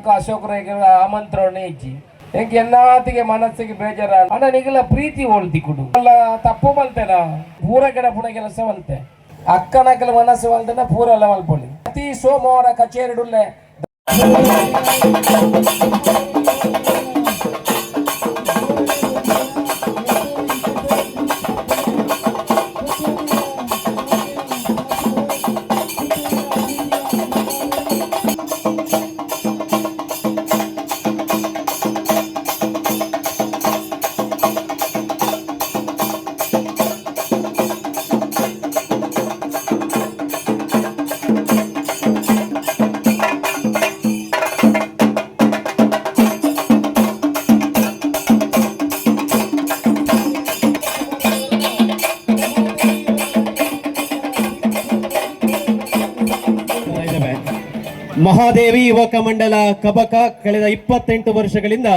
ದಿನಕ್ಕೂ ಅಶೋಕ್ ರೈಗೆ ಆಮಂತ್ರಣ ಇಜ್ಜಿ. ಎಂಕ್ ಎನ್ನಾತಿಗೆ ಮನಸ್ಸಿಗೆ ಬೇಜಾರ. ಅಣ್ಣ, ನಿಗಲ ಪ್ರೀತಿ ಓಲ್ತಿ ಕುಡು ಅಲ್ಲ, ತಪ್ಪು ಮಲ್ತೇನ? ಪೂರ ಕಡೆ ಪುಣ ಕೆಲಸ ಮಲ್ತೆ. ಅಕ್ಕನಕಲ ಮನಸ್ಸು ಮಲ್ತೇನ, ಪೂರ ಎಲ್ಲ ಮಲ್ಪೊಲಿ. ಪ್ರತಿ ಸೋಮವಾರ ಕಚೇರಿಡುಲ್ಲೆ. ಮಹಾದೇವಿ ಯುವಕ ಮಂಡಲ ಕಬಕ ಕಳೆದ 28 ವರ್ಷಗಳಿಂದ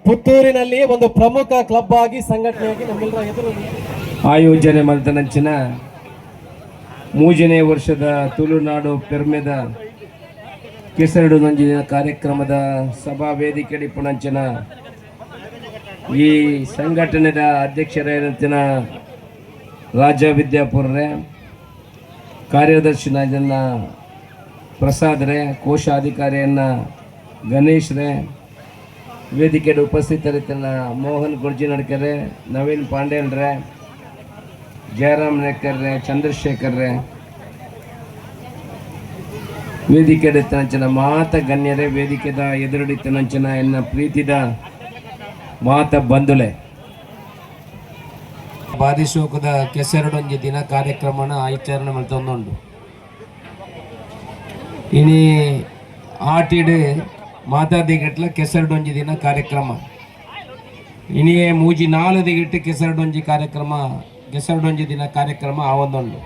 ಪುತ್ತೂರಿನಲ್ಲಿ ಒಂದು ಪ್ರಮುಖ ಕ್ಲಬ್ ಆಗಿ, ಸಂಘಟನೆಯಾಗಿ ನಮ್ಮೆಲ್ಲರ ಎದುರು ಆಯೋಜನೆ ಮಲ್ತನಂಚಿನ ಮೂಜನೇ ವರ್ಷದ ತುಳುನಾಡು ಪೆರ್ಮೆದ ಕೆಸರಡು ನಂಜಿನ ಕಾರ್ಯಕ್ರಮದ ಸಭಾ ವೇದಿಕೆ ಪುಣಂಚಿನ ಈ ಸಂಘಟನೆಯ ಅಧ್ಯಕ್ಷರಾದಂತಿನ ರಾಜ ವಿದ್ಯಾಪುರ್ರೆ, ಕಾರ್ಯದರ್ಶಿ ಜನ ಪ್ರಸಾದ್ರೆ, ಕೋಶಾಧಿಕಾರಿಯನ್ನ ಗಣೇಶ್ರೆ, ವೇದಿಕೆಯಲ್ಲಿ ಉಪಸ್ಥಿತರಿದ್ದನ್ನ ಮೋಹನ್ ಗುರ್ಜಿ ನಡ್ಕರೆ, ನವೀನ್ ಪಾಂಡೇಲ್ರೆ, ಜಯರಾಮ್ ನೇಕರ್ರೆ, ಚಂದ್ರಶೇಖರ್ರೆ, ವೇದಿಕೆ ನಂಚಿನ ಮಾತ ಗಣ್ಯರೇ, ವೇದಿಕೆದ ಎದುರುಡಿತ್ತ ನಂಚಿನ ಎನ್ನ ಪ್ರೀತಿದ ಮಾತ ಬಂಧುಲೆ, ಬಾರಿಶೋಕದ ಕೆಸರಡೊಂಜಿ ದಿನ ಕಾರ್ಯಕ್ರಮನ ಆಚರಣೆ ಮಲ್ತೊಂದುಂಡು. ಇನಿ ಆಟಿಡ್ ಮಾತಾದಿಗಟ್ಲ ಕೆಸರಡೊಂಜಿ ದಿನ ಕಾರ್ಯಕ್ರಮ. ಇನಿಯೇ ಮೂಜಿ ನಾಲು ದಿಗಿಟ್ಟು ಕೆಸರಡೊಂಜಿ ಕಾರ್ಯಕ್ರಮ, ಕೆಸರಡೊಂಜಿ ದಿನ ಕಾರ್ಯಕ್ರಮ ಆವೊಂದುಂಡು.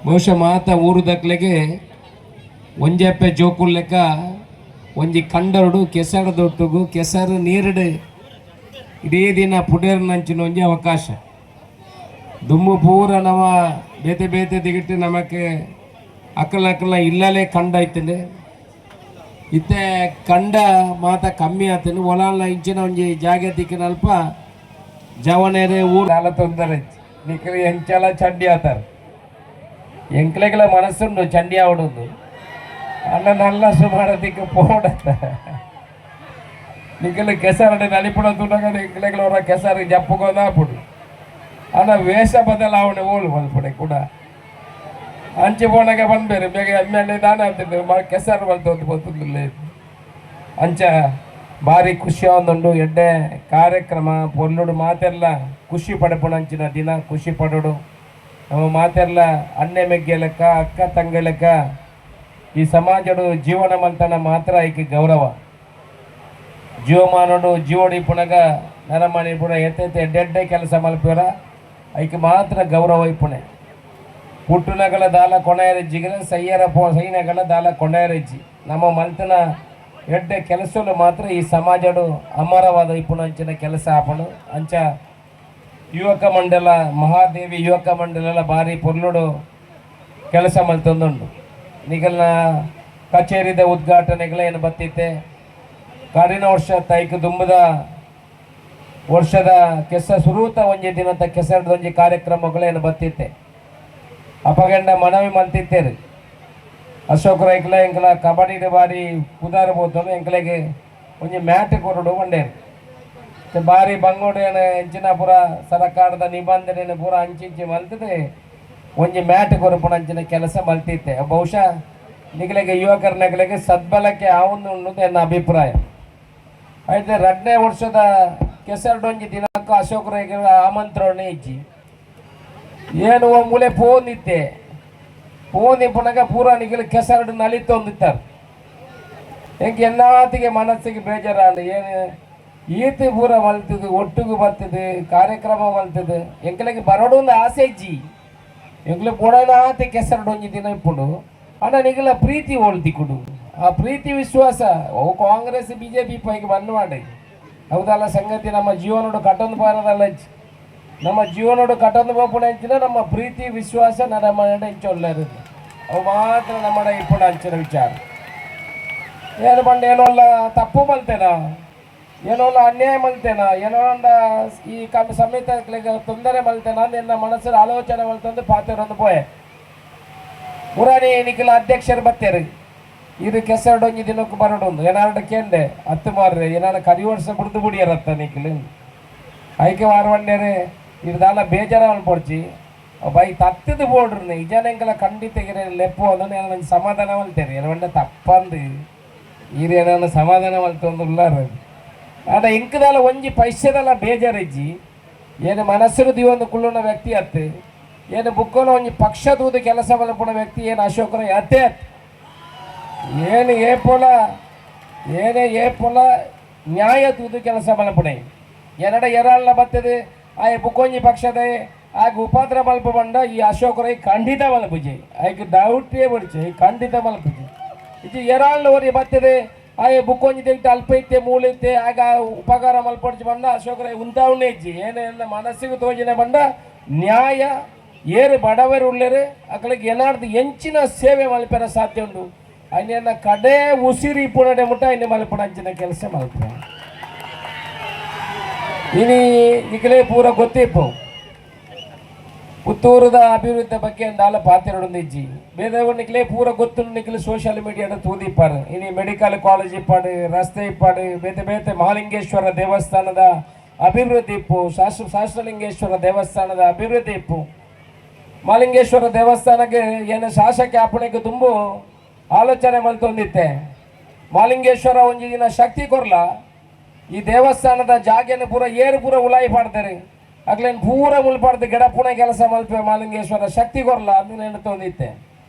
ಬಹುಶಃ ಮಾತ ಊರು ದಕ್ಲೆಗೆ ಒಂಜೆಪ್ಪೆ ಜೋಕುಲ್ ಲೆಕ್ಕ ಒಂಜಿ ಕಂಡರುಡು ಕೆಸರು ದೊಟ್ಟುಗು ಕೆಸರು ನೀರುಡು ಇಡೀ ದಿನ ಪುಡೇರ್ನಂಚಿನ ಒಂಜಿ ಅವಕಾಶ. ದುಮ್ಮು ಪೂರ ನಮ ಬೇತೆ ಬೇತೆ ದಿಗಿಟ್ಟು ನಮಕ್ ಅಕ್ಕಲ ಅಕ್ಕಲ ಇಲ್ಲಲೇ ಕಂಡ ಐತಂಡೆ. ಇತ್ತೆ ಕಂಡ ಮಾತ ಕಮ್ಮಿ ಆತನು. ಒಲಾಲ ಇಂಚಿನ ಒಂಜಿ ಜಾಗೆ ತಿಕ್ಕಿನಲ್ಪ ಜವನೇರೆ ಊರು ದಾಲ ತೊಂದರೆ. ನಿಕ್ಲು ಎಂಚಲ ಚಂಡಿ ಆತಾರ. ಎಂಕ್ಲೆಗ್ಲ ಮನಸ್ಸುಂಡು ಚಂಡಿ ಆವಡುಂದು. ಅಣ್ಣ, ನಲ್ಲ ಸುಮಾರು ದಿಕ್ಕು ಪೋಡತ್ತ. ನಿಕ್ಲು ಕೆಸರಡೆ ನಲಿಪುಡ ತುಡಗ ಎಂಕ್ಲೆಗ್ಲ ಅವರ ಕೆಸರು ಜಪ್ಪುಗೋದಾಪುಡು. ಅಣ್ಣ, ವೇಷ ಬದಲಾವಣೆ ಓಳು ಮಲ್ಪಡೆ ಕೂಡ. ಅಂಚೆ ಪೋನಾಗ ಬಂದ್ಬೇರೆ ಬೇಗ M L A ದಾನ ಆಗ್ತದೆ, ಕೆಸರು ಬಲ್ತೊಂದು ಗೊತ್ತಿಲ್ಲ. ಅಂಚ ಭಾರಿ ಖುಷಿ ಆವೊಂದುಂಡು. ಎಡ್ಡೆ ಕಾರ್ಯಕ್ರಮ ಪೊರ್ಲುಡು ಮಾತೆಲ್ಲ ಖುಷಿ ಪಡಪುಣಂಚಿನ ದಿನ. ಖುಷಿ ಪಡೋಡು. ನಮ್ಮ ಮಾತೆಲ್ಲ ಅಣ್ಣೆ ಮೆಗ್ಗೆ ಲೆಕ್ಕ, ಅಕ್ಕ ತಂಗ ಲೆಕ್ಕ ಈ ಸಮಾಜಡು ಜೀವನ ಮಲ್ತನ ಮಾತ್ರ ಐಕೆ ಗೌರವ. ಜೀವಮಾನಡು ಜೀವಡಿ ಪುನಗ ನರಮಣಿ ಪುಣ ಎತ್ತೆತ್ತೆ ಎಡ್ಡೆಡ್ಡೆ ಕೆಲಸ ಮಲ್ಪಿರ ಐಕೆ ಮಾತ್ರ ಗೌರವ ಇಪ್ಪುಣೆ. ಪುಟ್ಟುನಗಲ ದಾಲ ಕೊಣೆಯರೆಜ್ಜಿಗೆ ಸೈಯರ ಪೋ ಸೈನಗಳ ದಾಲ ಕೊಣೆಯರೆಜ್ಜಿ. ನಮ್ಮ ಮಲ್ತನ ಎಡ್ಡೆ ಕೆಲಸಲು ಮಾತ್ರ ಈ ಸಮಾಜಡು ಅಮರವಾದ ಇಪ್ಪುನಂಚಿನ ಕೆಲಸ ಆಪಣು. ಅಂಚ ಯುವಕ ಮಂಡಲ, ಮಹಾದೇವಿ ಯುವಕ ಮಂಡಲ ಭಾರಿ ಪೊರ್ಲುಡು ಕೆಲಸ ಮಲ್ತೊಂದುಂಡು. ನಿಗಲ್ನ ಕಚೇರಿದ ಉದ್ಘಾಟನೆಗಳ ಏನು ಬತ್ತಿತ್ತೆ. ಕಡಿನ ವರ್ಷ ತೈಕ್ ದುಂಬದ ವರ್ಷದ ಕೆಸ ಸುರೂತ ಒಂಜಿ ದಿನದ ಕೆಸರದ ಒಂಜಿ ಕಾರ್ಯಕ್ರಮಗಳು ಏನು ಬತ್ತಿತ್ತೆ. ಅಪಗಂಡ ಮನವಿ ಮಲ್ತಿತ್ತೇರು. ಅಶೋಕ್ ರೈಕ್ಲ ಎಂಕಲ ಕಬಡ್ಡಿ ಬಾರಿ ಪುದಾರ್ ಪೋತನು, ಎಂಕಲೆಗೆ ಒಂಜಿ ಮ್ಯಾಟ್ ಕೊರಡು ಪಂಡೇರು. ಬಾರಿ ಬಂಗೋಡು ಏನ ಎಂಚಿನ ಪೂರ ಸರಕಾರದ ನಿಬಂಧನೆ ಪೂರ ಅಂಚಿಂಚಿ ಮಲ್ತದೆ ಒಂಜಿ ಮ್ಯಾಟ್ ಕೊರಪುನ ಅಂಚಿನ ಕೆಲಸ ಮಲ್ತಿತ್ತೆ. ಬಹುಶಃ ನಿಗಲಿಗೆ ಯುವಕರ ನಗಲಿಗೆ ಸದ್ಬಳಕೆ ಆವೊಂದು ಉಂಡು ಎನ್ನ ಅಭಿಪ್ರಾಯ. ಆಯ್ತು, ರಡ್ನೇ ವರ್ಷದ ಕೆಸರಡೊಂಜಿ ದಿನಕ್ಕೂ ಅಶೋಕ್ ರೈಗೆ ಆಮಂತ್ರಣ ಇಜ್ಜಿ. ಏನು ಮೂಲೆ ಪೋಂದಿತ್ತೆ. ಪೋಂದಿ ಪುನಗ ಪೂರ ನಿಗಲು ಕೆಸರಡು ನಲಿತೊಂದಿತ್ತಾರೆ. ಎಂಕ್ ಎಲ್ಲಾತಿಗೆ ಮನಸ್ಸಿಗೆ ಬೇಜಾರಾಂಡ್. ಏನು ಈತ್ ಪೂರ ಮಲ್ತದು, ಒಟ್ಟುಗು ಬರ್ತದೆ, ಕಾರ್ಯಕ್ರಮ ಮಲ್ತದೆ, ಎಂಕಲೆಗೆ ಬರೋಡು ಒಂದು ಆಸೆ ಇಜ್ಜಿ. ಎಂಕ್ಲೆ ಪೋಡನಾತೆ ಕೆಸರಡು ಒಂಜಿ ದಿನ ಇಪ್ಪುಂಡು. ಅಣ್ಣ, ನಿಗಲ ಪ್ರೀತಿ ಓಲ್ತಿ ಕುಡು. ಆ ಪ್ರೀತಿ ವಿಶ್ವಾಸ ಅವು ಕಾಂಗ್ರೆಸ್ ಬಿಜೆಪಿ ಪೈಗೆ ಬಂದು ಮಾಡಿ ಹೌದಲ್ಲ ಸಂಗತಿ. ನಮ್ಮ ಜೀವನೋಡು ಕಟ್ಟೊಂದು ಬಾರದಲ್ಲ. ನಮ್ಮ ಜೀವನೋಡು ಕಟ್ಟೊಂದು ಪೋಪುಣ ಅಂಚಿನ ನಮ್ಮ ಪ್ರೀತಿ ವಿಶ್ವಾಸ ನಮ್ಮ ಇಂಚೊಲ್ಲರು ಅವು ಮಾತ್ರ ನಮ್ಮ ಇಪ್ಪುಣ ಅಂಚಿನ ವಿಚಾರ. ಏನು ಬಂಡ ಏನೋಲ್ಲ ತಪ್ಪು ಮಲ್ತೇನ, ಏನೋಲ್ಲ ಅನ್ಯಾಯ ಮಲ್ತೇನ, ಏನೋ ಈ ಕಮ್ಮಿ ಸಮೇತ ತೊಂದರೆ ಮಲ್ತೇನ ಅಂದ್ ಎನ್ನ ಮನಸ್ಸು ಆಲೋಚನೆ ಮಲ್ತಂದು ಪಾತೆರೊಂದು ಪೋಯೆ. ಮುರಾನಿ ನಿಖಿಲ ಅಧ್ಯಕ್ಷರು ಬತ್ತೇರು, ಇದು ಕೆಸರಡೊಂಜಿ ದಿನಕ್ಕೂ ಬರಡೊಂದು ಏನಾರು ಕೇಂದೆ ಹತ್ತು ಮಾರ್ರೆ, ಏನಾರು ಕರಿ ವರ್ಷ ಬುಡ್ದು ಬುಡಿಯರತ್ತ ನಿಖಿಲ್ ಐಕೆ ವಾರವಂಡೇರೆ. ಇರ್ದಾಲ ಬೇಜಾರ ಪೊಡ್ಚಿ ಬೈ ತತ್ತದು ಬೋಡ್ರಿ ಇಜನೆಂಕಲ ಖಂಡಿತ ಲೆಪ್ಪು ಅಂದ್ರೆ ಏನೋ ಸಮಾಧಾನ ಮಲ್ತೇರಿ. ಏನೋ ತಪ್ಪಂದು ಈರು ಏನಾನ ಸಮಾಧಾನ ಮಲ್ತೊಂದು ಉಲ್ಲಾರ. ಆಡ ಇಂಕದಾಲ ಒಂಜಿ ಪೈಸೆದಲ ಬೇಜಾರಿಜ್ಜಿ. ಏನು ಮನಸ್ಸು ದಿವೊಂದು ಕುಳ್ಳುನ ವ್ಯಕ್ತಿ ಅತ್ತೆ, ಏನು ಬುಕ್ಕೋನ ಒಂಜಿ ಪಕ್ಷ ತೂದು ಕೆಲಸ ಮಲ್ಪುನ ವ್ಯಕ್ತಿ ಏನು ಅಶೋಕರ ಅತ್ತೆ. ಏನು ಏಪೋಲ ಏನೇ ಏಪೋಲ ನ್ಯಾಯ ತೂದು ಕೆಲಸ ಮಲ್ಪುಣೆ. ಎನಡ ಎರಾಳ್ನ ಬತ್ತದೆ ಆಯ್ ಬುಕ್ಕೊಂಜಿ ಪಕ್ಷದ ಆಗ ಉಪದ್ರ ಮಲ್ಪ ಬಂಡ ಈ ಅಶೋಕರೈ ಖಂಡಿತ ಮಲ್ಪುಜಿ. ಐಕ್ ಡೌಟೇ ಬಡ್ಚಿ, ಖಂಡಿತ ಮಲ್ಪುಜಿ. ಇದು ಎರಾಳ್ನ ಒರಿ ಬತ್ತದೆ ಆಯ್ ಬುಕ್ಕೊಂಜಿ ತೆಗ್ದು ಅಲ್ಪ ಇತ್ತೆ ಮೂಲ ಇತ್ತೆ ಆಗ ಉಪಕಾರ ಮಲ್ಪಡ್ಚಿ ಬಂಡ ಅಶೋಕರೈ ಉಂತಾವಣೆ ಇಜ್ಜಿ. ಏನೇನ ಮನಸ್ಸಿಗೆ ತೋಜಿನ ಬಂಡ ನ್ಯಾಯ, ಏರು ಬಡವರು ಉಳ್ಳೇರು ಅಕಲಿಗೆ ಏನಾರ್ದು ಎಂಚಿನ ಸೇವೆ ಮಲ್ಪೆರ ಸಾಧ್ಯ ಉಂಡು, ಅಯ್ಯನ ಕಡೆ ಉಸಿರಿ ಪುನಡೆ ಮುಟ್ಟ ಐನೆ ಮಲ್ಪಡಂಚಿನ ಕೆಲಸ ಮಲ್ಪ. ಇನಿ ನಿಕಲೇ ಪೂರ ಗೊತ್ತಿಪ್ಪು, ಪುತ್ತೂರದ ಅಭಿವೃದ್ಧಿ ಬಗ್ಗೆ ಅಂದಾಲ ಪಾತಿರೊಂದಿಜ್ಜಿ. ಬೇರೆ ನಿಕ್ಲೇ ಪೂರ ಗೊತ್ತು, ನಿಕ್ಲೆ ಸೋಷಿಯಲ್ ಮೀಡಿಯಾದ ತೂದಿಪ್ಪಾರು. ಇನಿ ಮೆಡಿಕಲ್ ಕಾಲೇಜ್ ಇಪ್ಪಾಡು, ರಸ್ತೆ ಇಪ್ಪಾಡು, ಬೇತೆ ಬೇತೆ ಮಹಾಲಿಂಗೇಶ್ವರ ದೇವಸ್ಥಾನದ ಅಭಿವೃದ್ಧಿ ಇಪ್ಪು, ಶಾಸ್ತ್ರಲಿಂಗೇಶ್ವರ ದೇವಸ್ಥಾನದ ಅಭಿವೃದ್ಧಿ ಇಪ್ಪು. ಮಹಾಲಿಂಗೇಶ್ವರ ದೇವಸ್ಥಾನಕ್ಕೆ ಏನು ಶಾಸಕ ಆಪಣೆಗೆ ತುಂಬು ಆಲೋಚನೆ ಮಲ್ತೊಂದಿತ್ತೆ. ಮಹಾಲಿಂಗೇಶ್ವರ ಒಂಜಿ ದಿನ ಶಕ್ತಿ ಕೊರ್ಲ, ಈ ದೇವಸ್ಥಾನದ ಜಾಗೆನ ಪೂರ ಏರು ಪೂರ ಉಲಾಯಿ ಪಾಡ್ತಾರೆ, ಅಗ್ಲೇನ್ ಪೂರ ಮುಲ್ಪಾಡ್ದು ಗಿಡ ಪುಣೆ ಕೆಲಸ ಮಲ್ಪೆ. ಮಹಾಲಿಂಗೇಶ್ವರ ಶಕ್ತಿ ಕೊರ್ಲ ಅಂದ್ ತೊಂದಿತ್ತೆ.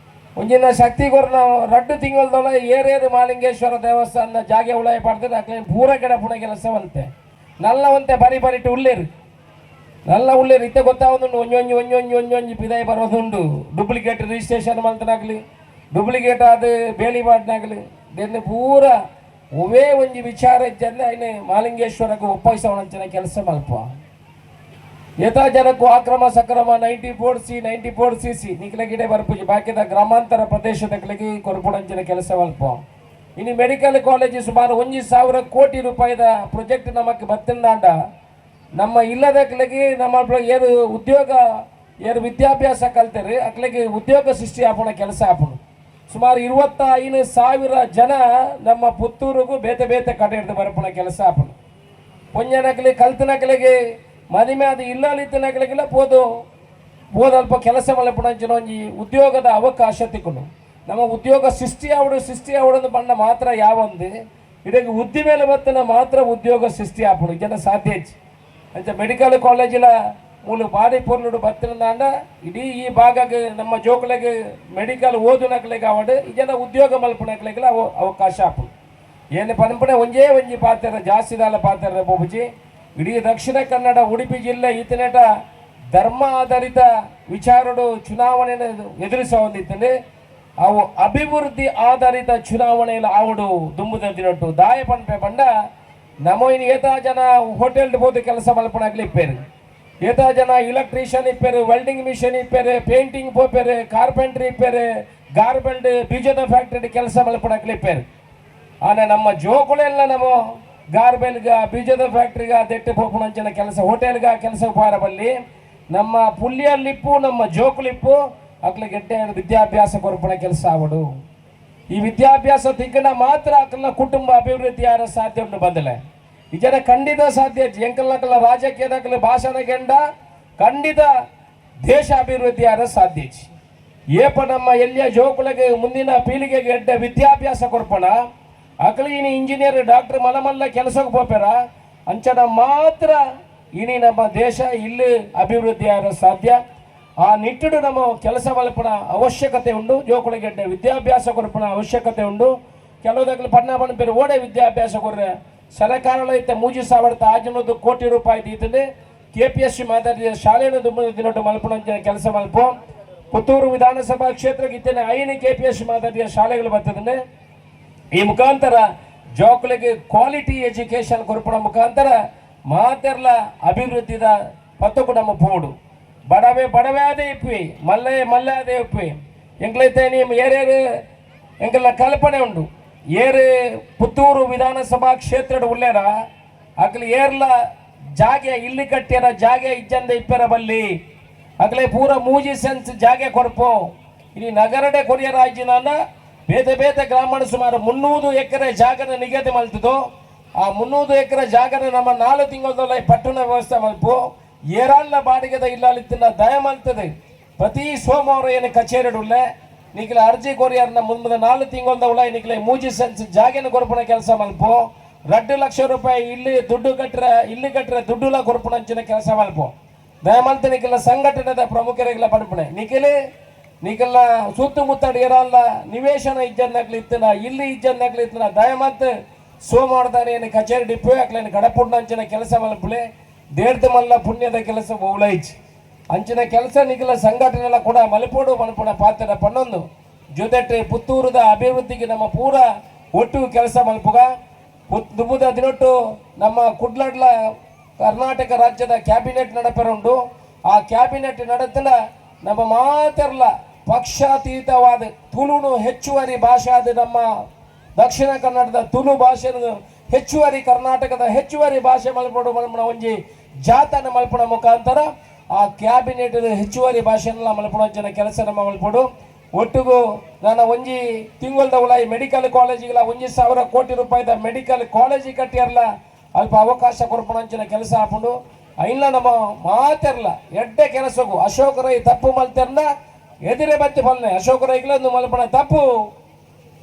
ಒಂಜಿನ ಶಕ್ತಿ ಕೊರ್ನ ರಡ್ಡು ತಿಂಗಳದೊಳ ಏರೇರು ಮಹಾಲಿಂಗೇಶ್ವರ ದೇವಸ್ಥಾನದ ಜಾಗೆ ಉಲಾಯಿ ಪಾಡ್ತಾರೆ, ಅಗ್ಲೇನ್ ಪೂರ ಗಿಡ ಪುಣೆ ಕೆಲಸ ಮಲ್ತೆ. ನಲ್ಲ ಒಂತೆ ಬರಿ ಬರಿಟ್ಟು ಉಳ್ಳೇರು, ನಲ್ಲ ಉಳ್ಳೇರು. ಇತ್ತೆ ಗೊತ್ತಾವೊಂದುಂಡು, ಒಂಜೊಂಜಿ ಒಂಜೊಂಜಿ ಒಂಜೊಂಜಿ ಪಿದಾಯಿ ಬರೋದುಂಡು. ಡೂಪ್ಲಿಕೇಟ್ ರಿಜಿಸ್ಟ್ರೇಷನ್ ಮಲ್ತನಾಗ್ಲಿ, ಡೂಪ್ಲಿಕೇಟ್ ಆದ ಬೇಲಿ ಬಾಡ್ನಾಗ್ಲಿ, ದೆನ್ನೆ ಪೂರ ಒವೇ ಒಂಜಿ ವಿಚಾರ ಇಜ್ಜಂದೆ ಐನೆ ಮಹಾಲಿಂಗೇಶ್ವರಕ್ಕೆ ಒಪ್ಪಾಯಿಸವಣಂಚಿನ ಕೆಲಸ ಮಲ್ಪ. ಏತಾ ಜನಕ್ಕೂ ಅಕ್ರಮ ಸಕ್ರಮ 94 C, 94 CC ನಿಕ್ಲೆ ಗಿಡೆ ಬರ್ಪುಜಿ, ಬಾಕಿದ ಗ್ರಾಮಾಂತರ ಪ್ರದೇಶದ ಕೊರ್ಪುಡಂಚಿನ ಕೆಲಸ ಮಲ್ಪ. ಇನ್ನು ಮೆಡಿಕಲ್ ಕಾಲೇಜ್ ಸುಮಾರು 1,000 ಕೋಟಿ ರೂಪಾಯಿದ ಪ್ರಾಜೆಕ್ಟ್ ನಮಕ್ ಬತ್ತಿಂದಾಂಡ, ನಮ್ಮ ಇಲ್ಲದಕ್ಲೆಗೆ ನಮ್ಮ ಏನು ಉದ್ಯೋಗ, ಏನು ವಿದ್ಯಾಭ್ಯಾಸ ಕಲ್ತಾರೆ ಅಕ್ಲೆಗೆ ಉದ್ಯೋಗ ಸೃಷ್ಟಿ ಆಪುಣ ಕೆಲಸ ಆಪುಣ. ಸುಮಾರು 25,000 ಜನ ನಮ್ಮ ಪುತ್ತೂರಿಗೂ ಬೇತೆ ಬೇತೆ ಕಡೆ ಹಿಡ್ದು ಬರಪುಣ ಕೆಲಸ ಆಪುಣ. ಪೊಂಜನಕ್ಲಿ ಕಲ್ತನಕ್ಲೆಗೆ ಮದಿಮೆ ಅದು ಇಲ್ಲಲಿತ್ತನಕ್ಲೆಗೆಲ್ಲ ಪೋದು ಪೋದಲ್ಪ ಕೆಲಸ ಮಲ್ಪುಣಂಚಿನ ಒಂಜಿ ಉದ್ಯೋಗದ ಅವಕಾಶ ತಿಕ್ಕುನು. ನಮ್ಮ ಉದ್ಯೋಗ ಸೃಷ್ಟಿ ಆವಡು, ಸೃಷ್ಟಿ ಆವಡು ಬಣ್ಣ ಮಾತ್ರ ಯಾವೊಂದು ಇದಕ್ಕೆ ಉದ್ದಿಮೇಲೆ ಬತ್ತನ ಮಾತ್ರ ಉದ್ಯೋಗ ಸೃಷ್ಟಿ ಆಪುಡು ಜನ ಸಾಧ್ಯ ಹೆಚ್ಚು. ಅಂಚ ಮೆಡಿಕಲ್ ಕಾಲೇಜಿಲ ಮೂಲು ಬಾರಿ ಪೊರ್ಲುಡು ಬತ್ತಿನದಾಂಡ ಇಡೀ ಈ ಭಾಗಕ್ಕೆ ನಮ್ಮ ಜೋಕುಲೆಗೆ ಮೆಡಿಕಲ್ ಓದುನಕ್ಲೆಗೆ ಆವಡು, ಈ ಜನ ಉದ್ಯೋಗ ಮಲ್ಪುನಕ್ಲೆಗೆಲ್ಲ ಅವಕಾಶ ಆಪುಂಡು. ಏನು ಪನ್ಪುಣೆ ಒಂಜೇ ಒಂಜಿ ಪಾತೆರ, ಜಾಸ್ತಿ ದಾಲ ಪಾತೆರ ಬೋಬುಜಿ. ಇಡೀ ದಕ್ಷಿಣ ಕನ್ನಡ, ಉಡುಪಿ ಜಿಲ್ಲೆ ಈತನೇಟ ಧರ್ಮ ಆಧಾರಿತ ವಿಚಾರಡು ಚುನಾವಣೆಯನ್ನು ಎದುರಿಸ ಹೊಂದಿತ್ತಂದ್ರೆ, ಅವು ಅಭಿವೃದ್ಧಿ ಆಧಾರಿತ ಚುನಾವಣೆಯಲ್ಲಿ ಆವಡು ದುಂಬುದ ದಿನಟ್ಟು. ದಾಯ ಪನ್ಪೆ ಪಂಡ, ನಮೋ ಇನ್ ಏತಾ ಜನ ಹೋಟೆಲ್ ಬೋದು ಕೆಲಸ ಮಲ್ಪಣಾಗ್ಲಿ ಇಪ್ಪೇರು, ಏತಾ ಜನ ಎಲೆಕ್ಟ್ರಿಷಿಯನ್ ಇಪ್ಪೇರು, ವೆಲ್ಡಿಂಗ್ ಮಿಷನ್ ಇಪ್ಪೇರು, ಪೇಂಟಿಂಗ್ ಪೋಪೇರು, ಕಾರ್ಪೆಂಟ್ರಿ ಇಪ್ಪೇರು, ಗಾರ್ಮೆಂಟ್ ಬೀಜದ ಫ್ಯಾಕ್ಟರಿ ಕೆಲಸ ಮಲ್ಪಣಾಗ್ಲಿ ಇಪ್ಪೇರು. ಆನೆ ನಮ್ಮ ಜೋಕುಳೆಲ್ಲ ನಮ್ಮ ಗಾರ್ಬೆಲ್ಗ ಬೀಜದ ಫ್ಯಾಕ್ಟ್ರಿಗ ದೆಟ್ಟೆ ಪೋಪುಣಂಚಿನ ಕೆಲಸ, ಹೋಟೆಲ್ಗ ಕೆಲಸ ಬಲ್ಲಿ. ನಮ್ಮ ಪುಲ್ಲಿಯಲ್ಲಿಪ್ಪು ನಮ್ಮ ಜೋಕುಲಿಪ್ಪು ಅಕ್ಲ ಗೆಡ್ಡೆ ವಿದ್ಯಾಭ್ಯಾಸ ಕೊರ್ಪುಣ ಕೆಲಸ ಆವಡು. ಈ ವಿದ್ಯಾಭ್ಯಾಸ ತಿಕ್ಕನ ಮಾತ್ರ ಅಕ್ಲನ ಕುಟುಂಬ ಅಭಿವೃದ್ಧಿ ಯಾರ ಸಾಧ್ಯ ಉಂಟು ಬಂದಲೆ. ಈ ಖಂಡಿತ ಸಾಧ್ಯ. ಎಂಕಲ್ನಕಲ ರಾಜಕೀಯದಕಲ ಭಾಷಣ ಗೆಂಡ ಖಂಡಿತ ದೇಶ ಅಭಿವೃದ್ಧಿ ಯಾರ ಸಾಧ್ಯ. ಏಪ ನಮ್ಮ ಎಲ್ಲಿಯ ಜೋಕುಳಿಗೆ ಮುಂದಿನ ಪೀಳಿಗೆಗೆ ಎಡ್ಡೆ ವಿದ್ಯಾಭ್ಯಾಸ ಕೊರ್ಪಣ, ಅಕಲಿ ಇನಿ ಇಂಜಿನಿಯರ್ ಡಾಕ್ಟರ್ ಮಲಮಲ್ಲ ಕೆಲಸಕ್ಕೆ ಪೋಪೆರ, ಅಂಚನ ಮಾತ್ರ ಇನಿ ನಮ್ಮ ದೇಶ ಇಲ್ಲಿ ಅಭಿವೃದ್ಧಿ ಆಗ ಸಾಧ್ಯ. ಆ ನಿಟ್ಟುಡು ನಮ್ಮ ಕೆಲಸ ಮಲ್ಪುನ ಅವಶ್ಯಕತೆ ಉಂಡು. ಜೋಕುಳಿಗೆ ಎಡ್ಡೆ ವಿದ್ಯಾಭ್ಯಾಸ ಕೊರ್ಪುನ ಅವಶ್ಯಕತೆ ಉಂಡು. ಕೆಲವುದಕ್ಕೆ ಪಣ್ಣ ಪಣ್ಪೇರು ಓಡೆ ವಿದ್ಯಾಭ್ಯಾಸ ಕೊರ್ರೆ. ಸರ್ಕಾರ ಇತ್ತೆ 3600 ಕೋಟಿ ರೂಪಾಯಿ ದೀತಂದೆ ಕೆಪಿಎಸ್ ಸಿ ಮಾದರಿಯ ಶಾಲೆಯನ್ನು ದುಂಬು ಮಲ್ಪುನ ಕೆಲಸ ಮಲ್ಪ. ಪುತ್ತೂರು ವಿಧಾನಸಭಾ ಕ್ಷೇತ್ರಕ್ಕೆ ಇತ್ತೇನೆ ಐನು ಕೆಪಿಎಸ್ ಮಾದರಿಯ ಶಾಲೆಗಳು ಬರ್ತದೆ. ಈ ಮುಖಾಂತರ ಜೋಕುಲಿಗೆ ಕ್ವಾಲಿಟಿ ಎಜುಕೇಶನ್ ಕೊರ್ಪುನ ಮುಖಾಂತರ ಮಾತೆರ್ಲ ಅಭಿವೃದ್ಧಿದ ಪತ್ತಕು ನಮ್ಮ ಪೋಡು. ಬಡವೆ ಬಡವೆ ಅದೇ ಇಪ್ಪಿ, ಮಲ್ಲೆ ಮಲ್ಲೆ ಅದೇ ಇಪ್ಪಿ. ಎಂಕ್ಲೈತೆ ನೀವು ಏರೇರು ಎಂಕೆಲ್ಲ ಕಲ್ಪನೆ ಉಂಡು. ಏರು ಪುತ್ತೂರು ವಿಧಾನಸಭಾ ಕ್ಷೇತ್ರದ ಉಳ್ಳೇರ ಅಕ್ಲು ಏರ್ಲ ಜಾಗೆ ಇಲ್ಲಿ ಕಟ್ಟಿಯರ ಜಾಗೆ ಇಜ್ಜಂದ ಇಪ್ಪೆರ ಬಲ್ಲಿ ಅಗಲೇ ಪೂರ ಮೂಜಿ ಸೆನ್ಸ್ ಜಾಗೆ ಕೊರ್ಪು. ಇನಿ ನಗರಡೆ ಕೊರಿಯರ್ ರಾಜ್ಯನ ಬೇತೆ ಬೇತೆ ಗ್ರಾಮಣ ಸುಮಾರು 300 ಎಕರೆ ಜಾಗನ ನಿಗದಿ ಮಲ್ತದು. ಆ 300 ಎಕರೆ ಜಾಗನ ನಮ್ಮ 4 ತಿಂಗಳದಲ್ಲ ಪಟ್ಟಣ ವ್ಯವಸ್ಥೆ ಮಲ್ಪು. ಏರಾಳ್ನ ಬಾಡಿಗೆದ ಇಲ್ಲಾಲಿತ್ತಿನ ದಯ ಮಲ್ತದೆ. ಪ್ರತಿ ಸೋಮವಾರ ಏನು ಕಚೇರಿ ಉಳ್ಳೆ ನಿಖಿಲ ಅರ್ಜಿ ಕೊರಿಯರ್ನ ಮುಂದೆ 4 ತಿಂಗಳದ ಉಳ ನಿಖಿಲ ಮೂಜಿ ಸೆನ್ಸ್ ಜಾಗೆನ ಕೊರ್ಪುನ ಕೆಲಸ ಮಲ್ಪು. 2 ಲಕ್ಷ ರೂಪಾಯಿ ಇಲ್ಲಿ ದುಡ್ಡು ಕಟ್ಟರೆ ಇಲ್ಲಿ ಕಟ್ಟರೆ ದುಡ್ಡುಲ ಕೊರ್ಪುನಂಚಿನ ಕೆಲಸ ಮಲ್ಪು. ದಯಮಲ್ತ ನಿಖಿಲ ಸಂಘಟನೆದ ಪ್ರಮುಖರಿಗೆಲ್ಲ ಪಡ್ಪುಣೆ. ನಿಖಿಲ್ ನಿಖಿಲ ಸುತ್ತಮುತ್ತ ಏರಲ್ಲ ನಿವೇಶನ ಇಜ್ಜನ್ನಕ್ಲಿ ಇತ್ತಿನ ಇಲ್ಲಿ ಇಜ್ಜನ್ನಕ್ಲಿ ಇತ್ತಿನ ದಯಮತ್ ಸೋಮವಾರದಾನೆ ಏನು ಕಚೇರಿ ಡಿಪ್ಪು ಅಕ್ಲೇನು ಕಡಪುಡ್ನಂಚಿನ ಕೆಲಸ ಮಲ್ಪುಲೆ. ದೇಡ್ದ ಮಲ್ಲ ಪುಣ್ಯದ ಕೆಲಸ ಉಳೈಚ್ ಅಂಚಿನ ಕೆಲಸ ನಿಖಿಲ ಸಂಘಟನೆಲ್ಲ ಕೂಡ ಮಲಪೋಡು ಮಲ್ಪುಣ ಪಾತ್ರ ಪನ್ನೊಂದು ಜೊತೆಟ್ ಪುತ್ತೂರುದ ಅಭಿವೃದ್ಧಿಗೆ ನಮ್ಮ ಪೂರ ಒಟ್ಟು ಕೆಲಸ ಮಲ್ಪುಗ. ದುಬುದ ದಿನೊಟ್ಟು ನಮ್ಮ ಕುಡ್ಲಡ್ಲ ಕರ್ನಾಟಕ ರಾಜ್ಯದ ಕ್ಯಾಬಿನೆಟ್ ನಡಪೆರುಂಡು. ಆ ಕ್ಯಾಬಿನೆಟ್ ನಡೆತಲ ನಮ್ಮ ಮಾತೆರ್ಲ ಪಕ್ಷಾತೀತವಾದ ತುಳುನು ಹೆಚ್ಚುವರಿ ಭಾಷೆ ಆದ ನಮ್ಮ ದಕ್ಷಿಣ ಕನ್ನಡದ ತುಳು ಭಾಷೆಯನ್ನು ಹೆಚ್ಚುವರಿ ಕರ್ನಾಟಕದ ಹೆಚ್ಚುವರಿ ಭಾಷೆ ಮಲ್ಪಡು ಮಲ್ಪಣ ಒಂಜಿ ಜಾತನ ಮಲ್ಪಣ ಮುಖಾಂತರ ಆ ಕ್ಯಾಬಿನೆಟ್ ಹೆಚ್ಚುವರಿ ಭಾಷೆನೆಲ್ಲ ಮಲ್ಪಣ ಜನ ಕೆಲಸ ನಮ್ಮ ಮಲ್ಪಡು. ಒಟ್ಟಿಗೂ ನಾನು ಒಂಜಿ ತಿಂಗಳದ ಉಲಾಯಿ ಮೆಡಿಕಲ್ ಕಾಲೇಜಿಗೆಲ್ಲ 1,000 ಕೋಟಿ ರೂಪಾಯಿದ ಮೆಡಿಕಲ್ ಕಾಲೇಜಿಗೆ ಕಟ್ಟಿಯರ್ಲ ಅಲ್ಪ ಅವಕಾಶ ಕೊರ್ಪಣಂಚಿನ ಕೆಲಸ ಹಾಕೊಂಡು ಐನ್ಲ ನಮ್ಮ ಮಾತೆರ್ಲ ಎಡ್ಡೆ ಕೆಲಸಗೂ. ಅಶೋಕ ರೈ ತಪ್ಪು ಮಲ್ತೆರ್ನ ಎದಿರೆ ಬತ್ತಿ ಫಲ್ನೆ. ಅಶೋಕ ರೈಗ್ಲ ಒಂದು ಮಲ್ಪಣ ತಪ್ಪು,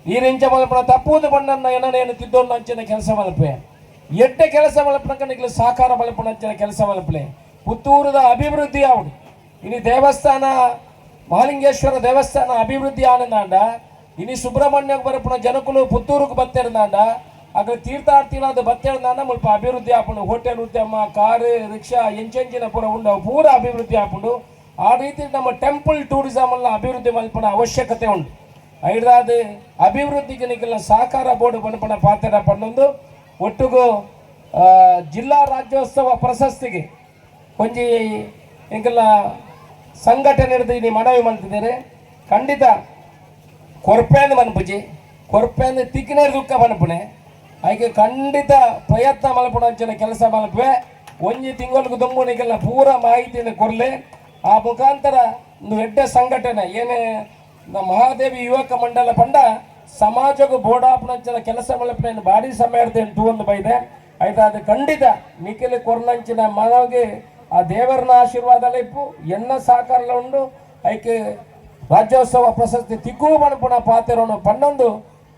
ನೀರಿಂಚ ಮಲ್ಪಣ ತಪ್ಪು ಒಂದು ಬಣ್ಣನ್ನ ಏನನೇನು ತಿದ್ದೊಂದು ಅಂಚಿನ ಕೆಲಸ ಮಲ್ಪೆ. ಎಡ್ಡೆ ಕೆಲಸ ಮಲ್ಪಣಕ ಸಹಕಾರ ಮಲ್ಪಣಂಚಿನ ಕೆಲಸ ಮಲ್ಪಲೆ. ಪುತ್ತೂರದ ಅಭಿವೃದ್ಧಿ ಆವಡು. ಇನಿ ದೇವಸ್ಥಾನ ಮಹಾಲಿಂಗೇಶ್ವರ ದೇವಸ್ಥಾನ ಅಭಿವೃದ್ಧಿ ಆನಂದಾಂಡ ಇನಿ ಸುಬ್ರಹ್ಮಣ್ಯ ಬರಪುಣ ಜನಕುಲು ಪುತ್ತೂರುకు ಬತ್ತೆರ್ದಾಂಡ ಅక్కడ ತೀರ್ಥಾರ್ಥಿಗಳಾದ ಬತ್ತೆರ್ದಾಂಡ ಮುಲ್ಪ ಅಭಿವೃದ್ಧಿ ಆಪುಂಡು. ಹೋಟೆಲ್ ಉದ್ಯಮ, ಕಾರು, ರಿಕ್ಷಾ ಎಂಚೆಂಚಿನ ಪೂರ ಉಂಡು, ಪೂರ ಅಭಿವೃದ್ಧಿ ಆಪುಂಡು. ಆ ರೀತಿ ನಮ್ಮ ಟೆಂಪಲ್ ಟೂರಿಸಂ ಎಲ್ಲ ಅಭಿವೃದ್ಧಿ ಮಲ್ಪಣ ಅವಶ್ಯಕತೆ ಉಂಟು. ಐದಾದ ಅಭಿವೃದ್ಧಿಗೆ ನಿಖಿಲ ಸಹಕಾರ ಬೋರ್ಡ್ ಪಣಪಣ ಪಾತ್ರ ಪನ್ನೊಂದು ಒಟ್ಟಿಗೂ ಜಿಲ್ಲಾ ರಾಜ್ಯೋತ್ಸವ ಪ್ರಶಸ್ತಿಗೆ ಒಂಜಿ ಎಂಕೆಲ್ಲ ಸಂಘಟನೆ ಹಿಡಿದು ನೀ ಮನವಿ ಮಾಡ್ತಿದ್ದಾರೆ. ಖಂಡಿತ ಕೊರ್ಪೇಂದು ಮನ್ಪುಜಿ, ಕೊರ್ಪೇಂದು ತಿಕ್ಕಿನೇರು ದುಃಖ ಮನ್ಪುಣೆ. ಐಕೆ ಖಂಡಿತ ಪ್ರಯತ್ನ ಮಲ್ಪುಣ ಅಂಚಿನ ಕೆಲಸ ಮಲ್ಪೆ. ಒಂಜಿ ತಿಂಗಳಿಗೆ ದುಂಬು ನಿಗೆಲ್ಲ ಪೂರ ಮಾಹಿತಿಯನ್ನು ಕೊರ್ಲೆ. ಆ ಮುಖಾಂತರ ಒಂದು ಎಡ್ಡೆ ಸಂಘಟನೆ ಏನೇ ನಮ್ಮ ಮಹಾದೇವಿ ಯುವಕ ಮಂಡಲ ಪಂಡ ಸಮಾಜಕ್ಕೂ ಬೋಡಾಪುಣಂಚಿನ ಕೆಲಸ ಮಲ್ಪನೆ ಭಾರಿ ಸಮಯ ಒಂದು ಬೈದೆ ಆಯ್ತಾ. ಅದು ಖಂಡಿತ ನಿಖಿಲ್ ಕೊರ್ನಂಚಿನ ಮನವಿಗೆ ಆ ದೇವರನ ಆಶೀರ್ವಾದ ಇಪ್ಪು, ಎನ್ನ ಸಹಕಾರ ಉಂಡು. ಐಕೆ ರಾಜ್ಯೋತ್ಸವ ಪ್ರಶಸ್ತಿ ತಿಕ್ಕು ಮಣಪುಣ ಪಾತೆರೋನು ಪನ್ನೊಂದು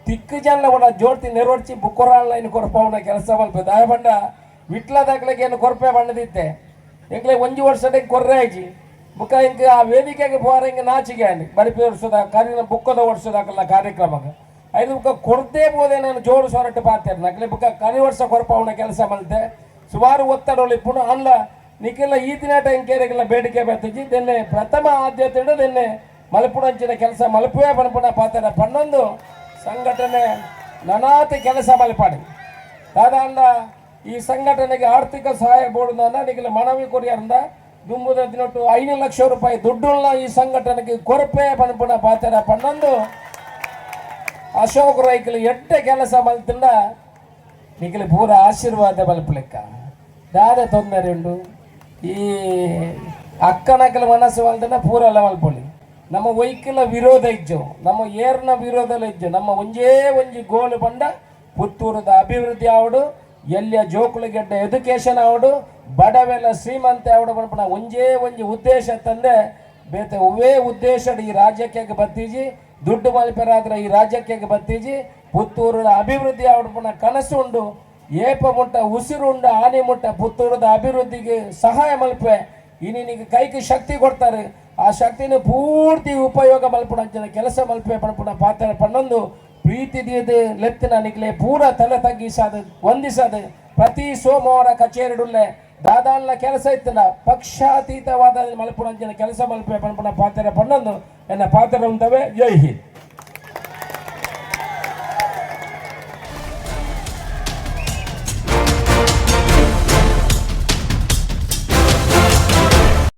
ತಿಕ್ಕು ಜನ ಕೂಡ ಜೋಡ್ತಿ ನೆರವರ್ಚಿ ಬುಕ್ಕೊರಾಳ ಕೊರ್ಪವನ ಕೆಲಸ ಮಲ್ಪ. ದಾಯಬಂಡ ವಿಟ್ಲದಾಕ್ಲಿಗೆ ಏನು ಕೊರ್ಪೆ ಬಣ್ಣದಿತ್ತೆ ಎಂಕ್ಲೆ ಒಂಜಿ ವರ್ಷದ ಕೊರ್ರೆ ಆಯ್ಚಿ ಬುಕ್ಕ ಇಂಕ ಆ ವೇದಿಕೆಗೆ ಪೋರ ಹಿಂಗೆ ನಾಚಿಗೆ ಅಂడి ಬರಿಪಿ ವರ್ಷದ ಕಾರ್ಯ ಬುಕ್ಕದ ವರ್ಷದಾಕಲ್ಲ ಕಾರ್ಯಕ್ರಮಕ್ಕೆ ಐದು ಬುಕ್ಕ ಕೊಡ್ದೇ ಬೋದೆ. ನಾನು ಜೋರು ಸೊರಟು ಪಾತೇರ್ ನಕ್ಲೆ ಬುಕ್ಕ ಕನಿ ವರ್ಷ ಕೊರ್ಪವನ ಕೆಲಸ ಮಲ್ತೆ. ಸುಮಾರು ಒತ್ತಡ ಪುನಃ ಅಲ್ಲ ನಿಕ್ಕೆಲ್ಲ ಈ ದಿನ ಟೈಮ್ ಕೇರಿಗೆಲ್ಲ ಬೇಡಿಕೆ ಬರ್ತಿಜ್ಜಿ. ದೆನ್ನೆ ಪ್ರಥಮ ಆದ್ಯತೆ ದೆನ್ನೆ ಮಲ್ಪುಣಂಚಿನ ಕೆಲಸ ಮಲ್ಪುವೆ ಪನ್ಪುಣ ಪಾತ್ರ ಪನ್ನೊಂದು ಸಂಘಟನೆ ನನಾತಿ ಕೆಲಸ ಮಲ್ಪಾಡಿ. ದಾದಾಂಡ ಈ ಸಂಘಟನೆಗೆ ಆರ್ಥಿಕ ಸಹಾಯ ಬೋರ್ಡ್ ನಿಖಿಲ ಮನವಿ ಕೊರಿಯರಿಂದ ದುಂಬುದ ದಿನೊಟ್ಟು 5 ಲಕ್ಷ ರೂಪಾಯಿ ದುಡ್ಡುಳ್ಳ ಈ ಸಂಘಟನೆಗೆ ಕೊರಪೆ ಪನ್ಪುಣ ಪಾತ್ರ ಪನ್ನೊಂದು ಅಶೋಕ್ ರೈಕಲ್ ಎಡ್ಡೆ ಕೆಲಸ ಮಲ್ತಿಂದ ನಿಖಿಲ ಪೂರ ಆಶೀರ್ವಾದ ಮಲ್ಪಲೆಕ್ಕ ದಾದ ತೊಂದರೆ ಉಂಡು. ಈ ಅಕ್ಕನಕಲ ಮನಸ್ಸು ಮಲ್ತಂಡ ಪೂರ ಎಲ್ಲ ಮಲ್ಪೊಲಿ. ನಮ್ಮ ವೈಕಲ ವಿರೋಧ ಇಜ್ಜು, ನಮ್ಮ ಏರ್ನ ವಿರೋಧ ಇಜ್ಜು. ನಮ್ಮ ಒಂಜೇ ಒಂಜಿ ಗೋಲು ಬಂಡ ಪುತ್ತೂರದ ಅಭಿವೃದ್ಧಿ ಆವಡು, ಎಲ್ಲಿಯ ಜೋಕುಳಿಗೆಡ್ಡ ಎಜುಕೇಶನ್ ಆವಡು, ಬಡವೆಲ್ಲ ಶ್ರೀಮಂತ ಆವಡು ಪನ್ಪುನ ಒಂಜೇ ಒಂಜಿ ಉದ್ದೇಶ ತಂದೆ ಬೇತೆ ಒವ್ವೇ ಉದ್ದೇಶ ಈ ರಾಜ್ಯಕ್ಕೆ ಬತ್ತೀಜಿ. ದುಡ್ಡು ಮಲ್ಪೆರಾದ್ರೆ ಈ ರಾಜ್ಯಕ್ಕೆ ಬತ್ತೀಜಿ. ಪುತ್ತೂರದ ಅಭಿವೃದ್ಧಿ ಆವಡು ಕನಸು ಉಂಡು. ಏಪ ಮುಟ್ಟ ಉಸಿರು ಉಂಡು ಆನೆ ಮುಟ್ಟ ಪುತ್ತೂರದ ಅಭಿವೃದ್ಧಿಗೆ ಸಹಾಯ ಮಲ್ಪೆ. ಇನಿ ಕೈಗೆ ಶಕ್ತಿ ಕೊಡ್ತಾರೆ, ಆ ಶಕ್ತಿನ ಪೂರ್ತಿ ಉಪಯೋಗ ಮಲ್ಪುಣ ಕೆಲಸ ಮಲ್ಪೆ ಪನ್ಪುಣ ಪಾತ್ರ ಪನ್ನೊಂದು ಪ್ರೀತಿ ದೀದು ಲೆತ್ತಿನ ನಿಕ್ಲೆ ಪೂರ ತಲೆ ತಗ್ಗಿಸಾದ ವಂದಿಸದು. ಪ್ರತಿ ಸೋಮವಾರ ಕಚೇರಿಡುಲ್ಲೆ ದಾದಾನ್ಲ ಕೆಲಸ ಇತ್ತಲ್ಲ ಪಕ್ಷಾತೀತವಾದ ಮಲ್ಪುಣಂಚಿನ ಕೆಲಸ ಮಲ್ಪೆ ಪನ್ಪುಣ ಪಾತ್ರ ಪನ್ನೊಂದು ಎನ್ನ ಪಾತ್ರ ಉಂಟವೆ. ಜೈ ಹಿಂದ್.